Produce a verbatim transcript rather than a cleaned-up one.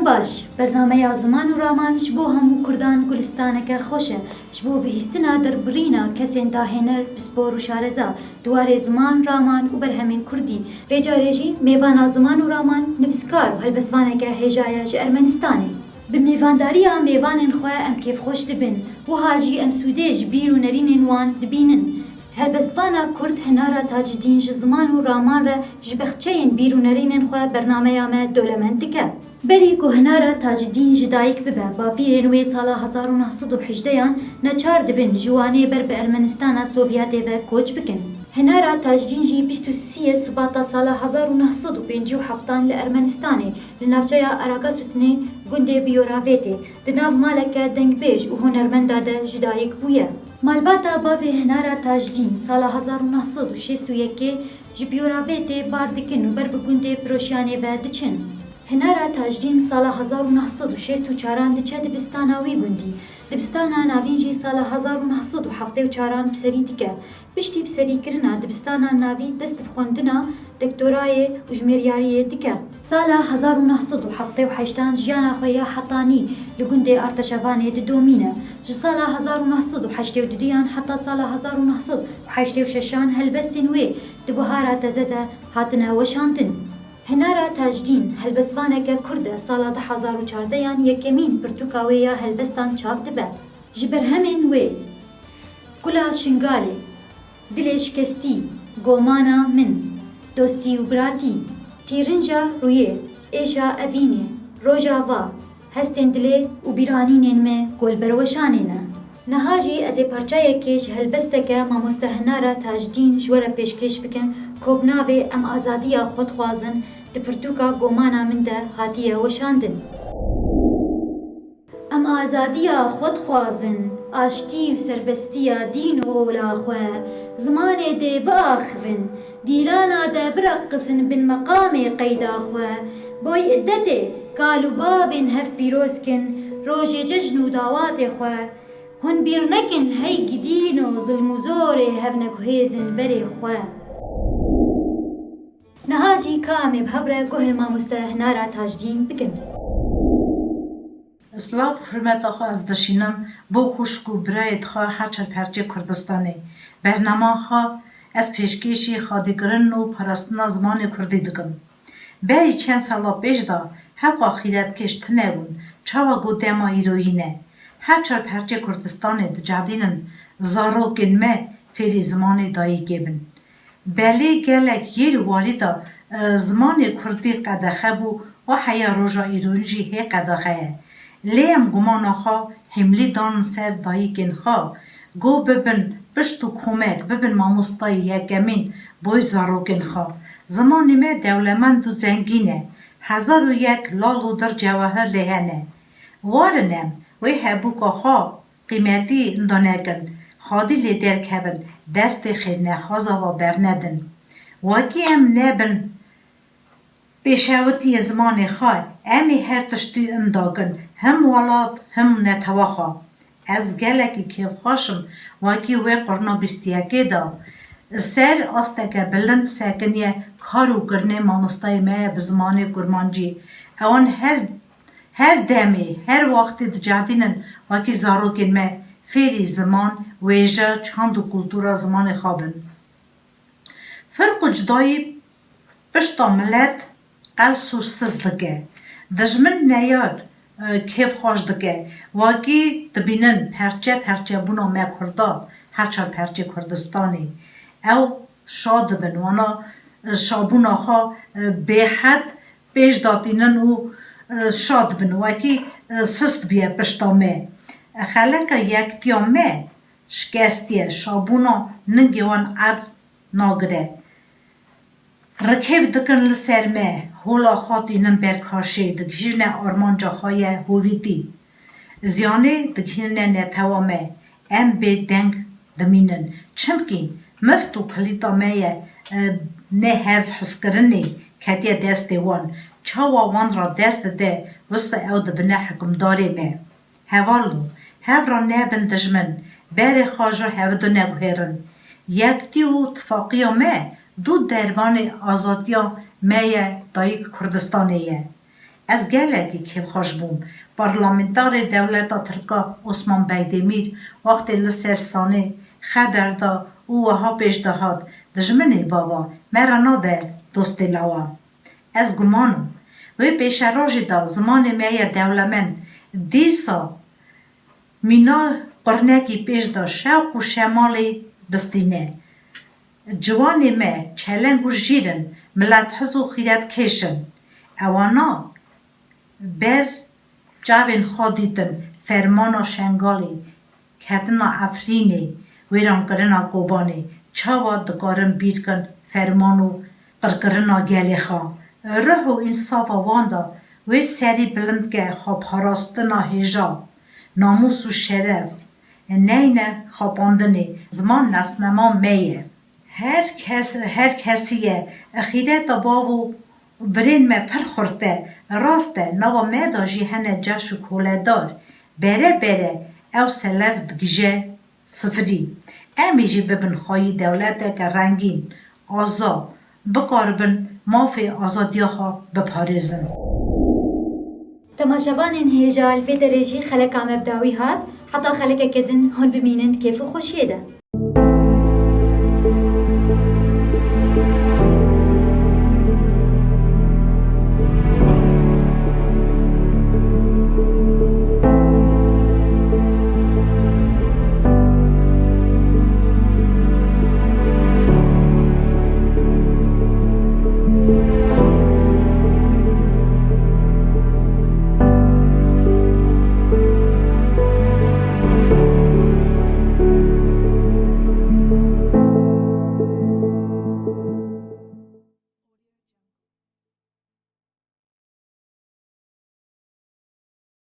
Baş, bernameya Ziman û Raman ji bo hemû Kurdan gulistaneke xweş e. Ji bo bihîstina derbirîna kesên dahêner, pispor û şareza di warê ziman, raman û berhemên Kurdî. Vê carê jî mêvana Ziman û Raman nivîskar û helbestvaneke hêja ye ji Ermenistanê. Bi mêvandariya mêvanên xwe em kêfxweş dibin, wiha jî em sûdê ji bîr û nerînên wan dibînin. Helbestvana Kurd Hinara Tacidîn ji Ziman û Raman re ji bexçeyên bîr û nerînên xwe bernameya me dewlemend dike. Berî ku Hinara Tacidîn ji dayik bibe, bapîrên wê sala hezar û neh sed û hejdeyan neçar dibin ji Wanê ber bi Ermenistana Sovyetê ve koç bikin. Hinara Tacidîn jî bîst û sê Sibata sala hezar û neh sed û pêncî û heftan li Ermenistanê, li navçeya Aragasutinê, gundê Biyoravêtê, di nav maleke dengbêj û hunermenda de ji dayik bûye. Malbata bavê Hinara Tajdîn sala hezar û neh sed û şêst û yekê ji Biyoravêtê bar dikin û ber bi gundê Piroşiyanê ve diçin. Hinara Tajdîn sala hezar û neh sed û şêst û çaran diçe dibistana wî gundî. Dibistana navîn jî sala hezar û neh sed û heftê û çaran bi serî dike. Piştî bi serîkirina dibistana navî dest bi xwendina doktorayê û jimêryariyê dike. Sala hezar û neh sed û heftê û heştan jiyana xwe ya hetanî li gundê Artaşevanê didomîne. Ji sala hezar û neh sed û heştê û duduyan heta sala hezar û neh sed û heştê û şeşan helbestên wê di bihara teze de hatine weşandin. Hinara Tajdîn helbestvaneke Kurd e, sala du hezar û çardeyan yekemîn pirtûka wê ya helbestan çap dibe. Ji berhemên wê: Gula Şingalê, Dilê Şikestî, Gomana Min, Dostî û Biratî, Tîrinca Rûyê, Êşa Evînê, Rojava, Hestên Dilê û Bîranînên Me Golberweşanê ne. Niha jî ez ê parçeyekê ji helbesteke mamoste Hinara Tajdîn ji we re pêşkêş bikim ku bi navê Em Azadiya Xwe Dixwazin di pirtûka Gomana Min de hatiye weşandin. Em azadiya xwe dixwazin, aştî û serbestiya dîn û ola xwe, zimanê dê biaxivin, dîlana de bireqisin bin meqamê qeyda xwe, boy iddetê kal û bavên hev pîroz kin, rojê cejn û dawatê xwe. Hûn bîr nekin hey gidîno zilm û zorê hev neguhêzin berê xwe. Niha jî ka em ê bi hev re guhê mamoste Hinara Tajdîn bikin. Silav û hurmeta xwe ez dişînim bo xwişk û birayê xwe her çar perçê Kurdistanê. Bernama xwe ez pêşkêşî xwedîkirin û parastina zimanê Kurdî dikim. Berî çend sala pêş de hewqa xîretkêş tune bûn, çawa ku dema îroyî ne. Her çar perçê Kurdistanê dicehdînin zarokên me fêrî zimanê dayikê bin. Belê gelek yêr û warî de, e, zimanê kurdî qedexe bû û heya roja îrûn jî hê qedexe ye. Lê em gumana xwe hîmlî dan ser dayikên xwe, go bibin pişt û komek, bibin mamostayê yekemîn boy zarokên xwe. Zimanê me dewlemend û zengîn e. Hezar û yek lal û dir cewehir lê hene. Warin em wê hebûka xwe qîmetî inda nekin, xwedî lê derkevin, destê xêrnexwaza ve bernedin. Wekî em nebin pêşewitiyê zimanê xwe, em ê her tiştî inda kin, him welat, him netewa xwe. Ez gelekî kêfxweş im, wekî wê qurna bîst û yekê de ser asteke bilind sekiniye kar û kirinê mamostayê me ye bi zimanê kurmancî. Ewan her Her demê, her wextê dicehdînin wekî zarokên me fêrî ziman, wêje, çand û kultura zimanê xwe bin. Firq û cudayî pişta milet qels û siz dike. Dijmin neyar, e, kêfxweş dike. Wekî dibînin perçe perçebûna me Kurdan, her çar perçê Kurdistanê. Ew şa dibin, wana, e, şabûna xwe, e, bêhed pêş datînin û, e, şa dibin, wekî, e, sist bûye pişta me. Xeleka yektiya me şikestiye, şabûna ningê wan erd nagire. Rikêv dikin li ser me, hola xwe tînin ber kaşê, digihîjine armanca xwe ye hovîtî. Ziyanê digihînine netewa me, em bê deng dimînin. Çimkî mift û kilîta me ye, e, ne hev hizkirinê ketiye destê wan. Çawa wan re dest dide, wisa ew dibine hikimdarê me. Hevalno, hev re nebin dijmin, berê xwe ji hevdu neguhêrin. Yektî û tifaqiya me du dermanê azadiya me ye, dayik Kurdistanê ye. Ez gelekî kêfxweş bûm. Parlamenterê dewleta Tirka Osman Begdemîr wextê li ser Sanê xeber da û wiha pêş dihat, Dijminê bava me re nabe dostê lawa. Ez guman im, wê pêşerojê de zimanê me ye dewlemend, dîsa mîna qurnekî pêş de şewq û şemalê bistîne. Ciwanê me çeleng û jîr in, milethiz û xîretkêş in. Ewana ber çavên xwe dîtin fermana Şengalê, ketina Efrînê, wêrankirina Kobanê, çawa dikarin bîr kin ferman û qirkirina gelê xwe? Ruh û însafa wan de wê serî bilind ke xweparastina hêja, namûs û şeref neyne xapandinê. Ziman nesnema me ye. Her kes, her kesî ye. Xîreta bav û birên me pir xurt e. Rast e, nava me de jî hene caş û koledar. Bere bere ew selev digije sifirî. Em ê jî bibin xweyî dewleteke rengîn, aza, bikaribin mafê azadiya xwe biparêzin. Temaşevanên hêja, li vê derê jî xeleka me bi dawî hat. Heta xelekeke din hûn bimînin di kêf û xweşiyê de.